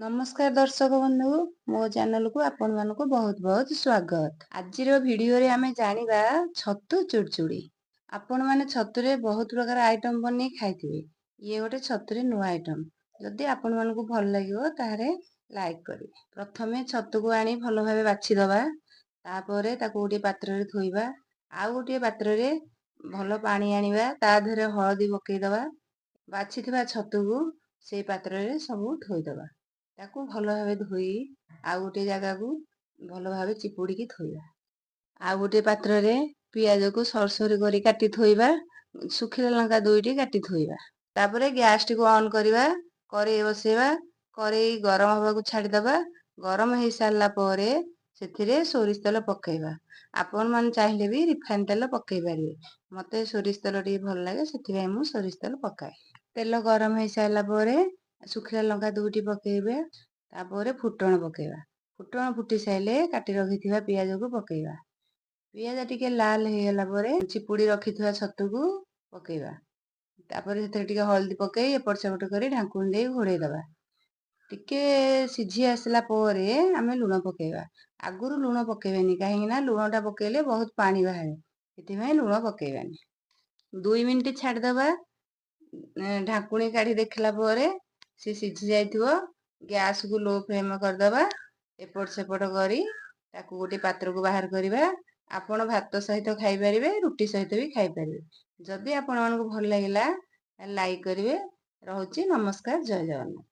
ନମସ୍କାର ଦର୍ଶକ ବନ୍ଧୁ, ମୋ ଚ୍ୟାନେଲକୁ ଆପଣମାନଙ୍କୁ ବହୁତ ବହୁତ ସ୍ୱାଗତ। ଆଜିର ଭିଡ଼ିଓରେ ଆମେ ଜାଣିବା ଛତୁ ଚୁଡ଼ଚୁଡ଼ି। ଆପଣମାନେ ଛତୁରେ ବହୁତ ପ୍ରକାର ଆଇଟମ୍ ବନେଇ ଖାଇଥିବେ। ଇଏ ଗୋଟେ ଛତୁରେ ନୂଆ ଆଇଟମ୍। ଯଦି ଆପଣମାନଙ୍କୁ ଭଲ ଲାଗିବ, ତାହେଲେ ଲାଇକ୍ କରିବେ। ପ୍ରଥମେ ଛତୁକୁ ଆଣି ଭଲ ଭାବେ ବାଛିଦେବା। ତାପରେ ତାକୁ ଗୋଟିଏ ପାତ୍ରରେ ଥୋଇବା। ଆଉ ଗୋଟିଏ ପାତ୍ରରେ ଭଲ ପାଣି ଆଣିବା, ତା ଦେହରେ ହଳଦୀ ପକେଇଦବା। ବାଛିଥିବା ଛତୁକୁ ସେଇ ପାତ୍ରରେ ସବୁ ଥୋଇଦେବା। ତାକୁ ଭଲ ଭାବେ ଧୋଇ ଆଉ ଗୋଟିଏ ଜାଗାକୁ ଭଲ ଭାବେ ଚିପୁଡ଼ିକି ଥୋଇବା। ଆଉ ଗୋଟିଏ ପାତ୍ରରେ ପିଆଜକୁ ସରୁ ସରୁ କରି କାଟି ଥୋଇବା। ଶୁଖିଲା ଲଙ୍କା ଦୁଇଟି କାଟି ଥୋଇବା। ତାପରେ ଗ୍ୟାସଟିକୁ ଅନ୍ କରିବା, କରେଇ ବସେଇବା। କରେଇ ଗରମ ହେବାକୁ ଛାଡ଼ିଦେବା। ଗରମ ହେଇସାରିଲା ପରେ ସେଥିରେ ସୋରିଷ ତେଲ ପକେଇବା। ଆପଣମାନେ ଚାହିଁଲେ ବି ରିଫାଇନ ତେଲ ପକେଇ ପାରିବେ। ମୋତେ ସୋରିଷ ତେଲ ଟିକେ ଭଲ ଲାଗେ, ସେଥିପାଇଁ ମୁଁ ସୋରିଷ ତେଲ ପକାଏ। ତେଲ ଗରମ ହେଇସାରିଲା ପରେ ଶୁଖିଲା ଲଙ୍କା ଦୁଇଟି ପକେଇବେ। ତାପରେ ଫୁଟଣ ପକେଇବା। ଫୁଟଣ ଫୁଟି ସାରିଲେ କାଟି ରଖିଥିବା ପିଆଜକୁ ପକେଇବା। ପିଆଜ ଟିକେ ଲାଲ ହେଇଗଲା ପରେ ଚିପୁଡ଼ି ରଖିଥିବା ଛତୁକୁ ପକେଇବା। ତାପରେ ସେଥିରେ ଟିକେ ହଳଦୀ ପକେଇ ଏପଟ ସେପଟ କରି ଢାଙ୍କୁଣୀ ଦେଇ ଘୋଡ଼େଇ ଦେବା। ଟିକେ ସିଝି ଆସିଲା ପରେ ଆମେ ଲୁଣ ପକେଇବା। ଆଗରୁ ଲୁଣ ପକେଇବାନି, କାହିଁକି ନା ଲୁଣଟା ପକେଇଲେ ବହୁତ ପାଣି ବାହାରେ, ସେଥିପାଇଁ ଲୁଣ ପକେଇବାନି। 2 ମିନିଟ୍ ଛାଡ଼ିଦେବା। ଢାଙ୍କୁଣୀ କାଢ଼ି ଦେଖିଲା ପରେ ସେ ସିଝି ଯାଇଥିବ। ଗ୍ୟାସକୁ ଲୋ ଫ୍ଲେମ୍ କରିଦେବା। ଏପଟ ସେପଟ କରି ତାକୁ ଗୋଟେ ପାତ୍ରକୁ ବାହାର କରିବା। ଆପଣ ଭାତ ସହିତ ଖାଇପାରିବେ, ରୁଟି ସହିତ ବି ଖାଇପାରିବେ। ଯଦି ଆପଣମାନଙ୍କୁ ଭଲ ଲାଗିଲା, ଲାଇକ୍ କରିବେ। ରହୁଛି, ନମସ୍କାର, ଜୟ ଜଗନ୍ନାଥ।